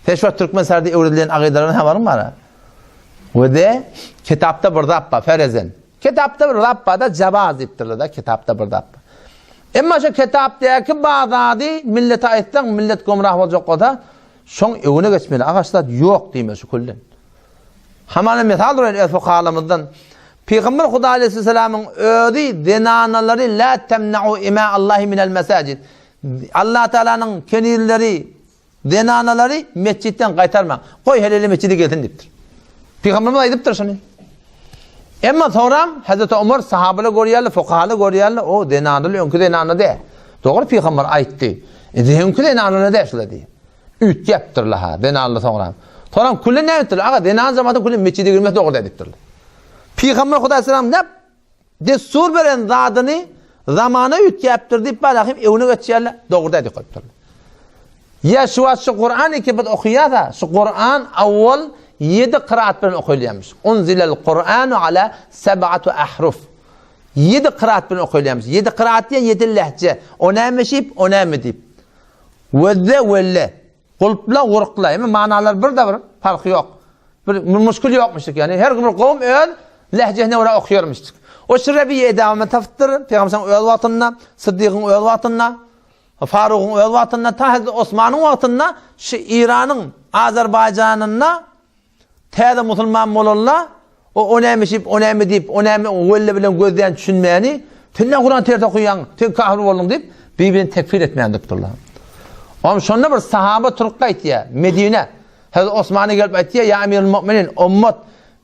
Sen şu wagt türkmen sardy öwredilen agydalardan habaryň bar-a? We-de kitapda bir zat bar, ferezen. Kitapda bir zat bar-da, jabaz diýipdirler-de, kitapda bir zat bar. Emma şu kitapdaky bar zady millete aýtsaň, millet gomrah boljak bolsa, şoň öňüne geçmeli. Agaç zat ýok diýmeli şu külden. Hamana mysal uraýyn öz fukahalarymyzdan. Pygamber Huda aleýhissalamyň özi zenanalary la temna'u ima Allahi minel mesajid. Allah Taalanyň kenizleri, zenanalary mesjitden gaýtarmaň. Goý heleli mesjide gelsin diýipdir. Pygamberimiz aýdypdyr şuny. Emma soňram Hazreti Omar sahabalar görýärler, fukahalar görýärler, o zenanalar öňki zenana däl. Dogry pygamber aýtdy. E, öňki zenanalar däl şular diýip. Üýtgäpdirler ha, zenanlar soňram. Soňram külle näme etdiler? Aga, zenan jematyň külle metjide girmesi dogry däl diýipdirler. Pygamber Hudaý salam näp dessur beren zadyny zamana üýtgäpdir diýip barahym öwne geçýärler, dogry däl diýip goýupdyrlar. Ýa şu wagt şu Kur'an iki biz okaýarsa, şu Kur'an awwal ýedi kyraat bilen okalýarmyş. Unzilel Kur'anu ala seb'atu ahruf. Ýedi kyraat bilen okalýarmyş. Ýedi kyraat diýen ýedi lehje. O näme şip, o näme diýip. Wezze welle. Gulpla gurkla. Eme manalar bir de bir parky ýok. Bir muşkul ýokmuşdyk ýani. Her bir gowum öz lehjesine görä okýarmyşdyk. O şu Rebiýe dawam tapypdyr. Pygamberimiziň öz wagtynda, Syddygyň öz wagtynda, Farugyň öz wagtynda, ta Hazreti Osmanyň wagtynda şu Iranyň Azerbaýjanynda Täze musulman bolanda, o o näme şip, o näme diýip, o näme welle bilen gözleýän düşünmäni, sen näme Kuran ters okaýaň, sen kafir bolduň diýip, bir-birini tekfir etmän durupdyrlar. Oňa şonda bir sahaba turup gaýtýar, Medine. Hazreti Osmana gelip aýtýar, ýa Emirül Mu'minin, ummat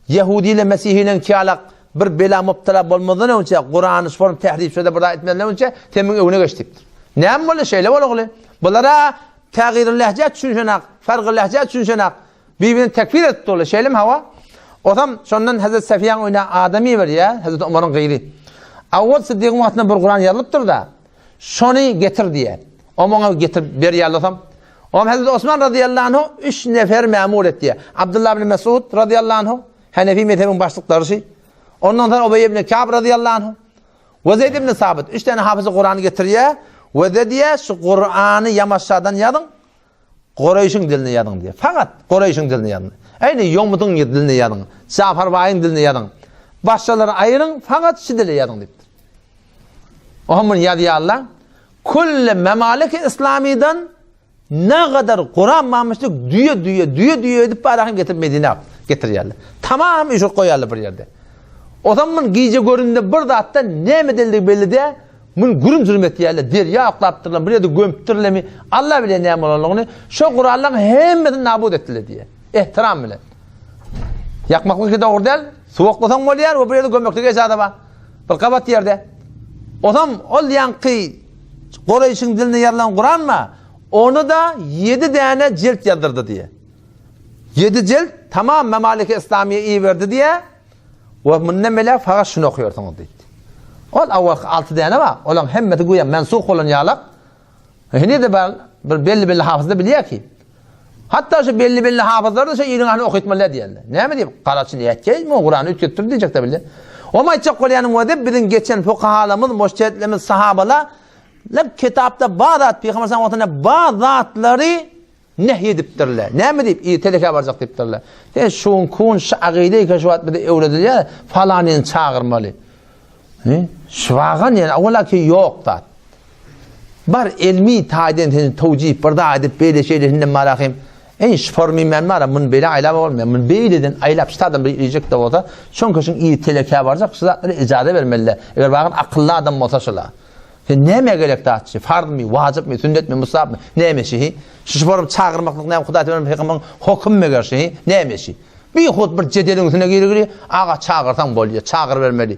Ýehudi ile Mesihileň kiýalak bir bela mubtala bolmazdan öňçe, Kurany şorum tehrif şöde bir zat etmezden öňçe, sen muň öňüne geç diýipdir. Näme boldy? Şeýle boldy. Bulara tägirül lehje düşünşenak, fargül lehje düşünşenak. Bir-birini tekfir edip durlar, şeýlemi hawa? Osam şondan Hezret Safiýaň öýüne adam iberýär, Hezret Omaryň gyzy. Awwal Siddigiň wagtynda bir Kuran ýazylypdyr-da, şony getir diýýär. Om oňa getirip berýär osam. Om Hezret Osman razyýallahu anhu üç nefer mämur etýär. Abdullah ibn Mesud razyýallahu anhu, Hanefi mezhebiň başlyklary şi. Ondan soň Ubeý ibn Ka'b razyýallahu anhu we Zeýd ibn Sabit. Üç tane hafyzy Kurany getirýär we de diýýär, şu Kurany ýamaşadan ýazyň. Goreýşiň dilinde ýazyň diýýär. Fakat Goreýşiň dilinde ýazyň. Eýni ýomudyň dilinde ýazyň. Jafarbaýyň dilinde ýazyň. Başgalary aýyryň, fakat şu dile ýazyň diýipdir. Oha muny ýazýarlar. Külli memaliki islamydan nagadar Kuran barmyşdyk düýe düýe düýe düýe edip barakyň getirip Medinä getirýärler. Tamam üýşürip goýýarlar bir ýerde. Ozam mun gije göründe bir zatdan näme edildigi belli däl. Muny gürüm-jürüm etýärler, derýa oklapdyrlar, bir ýerde gömüpdirlermi, Alla bilýär näme bolanlygyny, şo gurallaryň hemmesini nabut etdiler diýýär. Ehtiram bilen. Ýakmaklyk dogry däl, suw oklasaň bolýar we bir ýerde gömmeklige ejaza bar. Bir gabat ýerde. Ozam ol ýaňky Goreýşiň dilinde ýazylan Kuran bar, ony-da ýedi däne jilt ýazdyrdy diýýär. Ýedi jilt tamam Memaliki Islamiýa iberdi diýýär. We mundan beýläk fakat şuny okaýarsyňyz diýdi. Ol awalky alty däne bar, olaryň hemmesi güýä mensuh bolan ýalak. Heniz-de bar, bir belli-belli hafyzlar bilýär ki. Hatda şu belli-belli hafyzlar-da şu iliň ahyny okytmaly diýýärler. Näme diýip, garaçy nätgeý, muň Kurany üýtgetdir diýjek-de bilýär. Oňa aýtjak bolýanym wede biziň geçen fukahalarymyz, mujtehitlerimiz, sahabalar kitapda bar zat, Pygamber sallallahu aleyhi ve sellem bar zatlary Nehy edipdirler. Näme diýip, ir telekä barjak diýipdirler. Sen şuň kun şu agyda eken şu wagt bize öwredilýär, falanyny çagyrmaly. He? Şwagan ýene awalaki ýok zat. Bar elmi taýdan seni towjih bir zat edip beýle şeýle hinden marahym. Eý şu formy men bara mun beýle aýlap bolmaýar. Mun beýleden aýlap şu adam bir iýjek de bolsa, şoň köşüň ir telekä barjak şu zatlary ijaza bermeli. Eger bagyň akylly adam bolsa şula. Sen nämä gerek zatçy? Farzmy, wajypmy, sünnetmi, mustahapmy? Näme şi? Şu şu forum çagyrmaklyk näme Hudaý Teala pygamberiň hokum meger şi? Näme şi? Bihut bir jedeliň üstüne girigili, aga çagyrsaň bolýar, çagyrybermeli.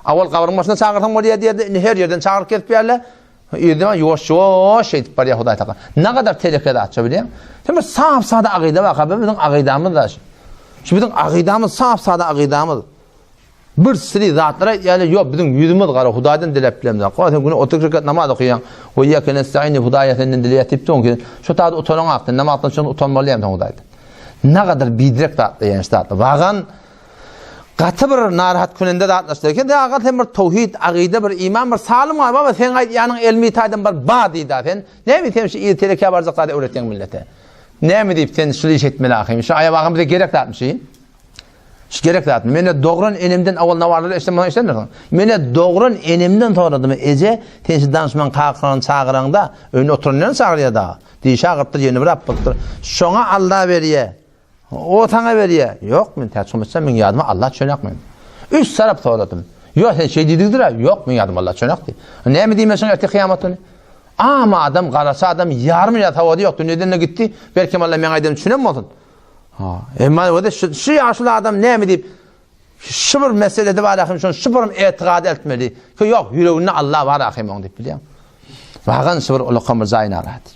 Awal gabryň başyna çagyrsaň bolýar diýerdi, indi her ýerden çagyryp gezip ýärler. Ýerden ýuwaş ýuwaş şeýdip barýar Hudaý Teala. Nagadar teleke zatça bilýäň? Sen bir sap sada agyda bak, biziň agydamyz da. Şu biziň agydamyz sap sada agydamyz. Bir siri zatlar aýtýarlar, ýok, biziň ýüzümiz gara, Hudaýdan diläp bilemzok. Goý, sen güne 30 rekat namaz okaýaň, we iýýäke nestaîn diýip Hudaýa senden dileýär diýip durun ki, şo taýda utanyň ak, sen namazdan soň utanmaly ýa sen Hudaýdan. Nagadar bidirek zatlar ýa zatlar. Wagan gaty bir narahat künende zatlaşdy. Eken de agal sen bir towhid, agyda bir iman bir salym bar, baba sen aýtýanyň elmi taýdan bir ba diýda sen. Näme sen şu ir telekä barjak zady öwretýäň millete. Näme diýip sen şul iş etmeli ahym? Şu aýap agam bize gerek zatmy şu? Şu gerek zatmy? Mene dogran enemden awal nawarlary eşden bana eşdendirsiň. Mene dogran enemden soradym, eje, sen şu danışman kakaňy çagyraňda, öýünde oturanlaryny çagyrýar da. Dişi agyrypdyr, ýene bir at bolupdyr. Şoňa Alla berýär. O saňa berýär. Ýok, men täç çomutsa meň ýadyma Allah çönek men. Üç tarap soradym. Ýok, sen şeý diýdiňdir-ä. Ýok, meň ýadyma Allah çönek diý. Näme diýmeli şoňa ertir kyýamat güni? Am adam, garaça adam, ýarym ýa sowady ýok, dünýeden-de gitdi. Belkem Allah meň aýdanym üçinem bolsun. Ha, emma öde şu, şu ýaşuly adam näme diýip şu bir meselede bar ahim, şonu şu bir etikad etmeli. Ki ýok, ýüreginde Allah bar ahim oň diýip bilýän. Wagan şu bir ulakam bir jaý narahat.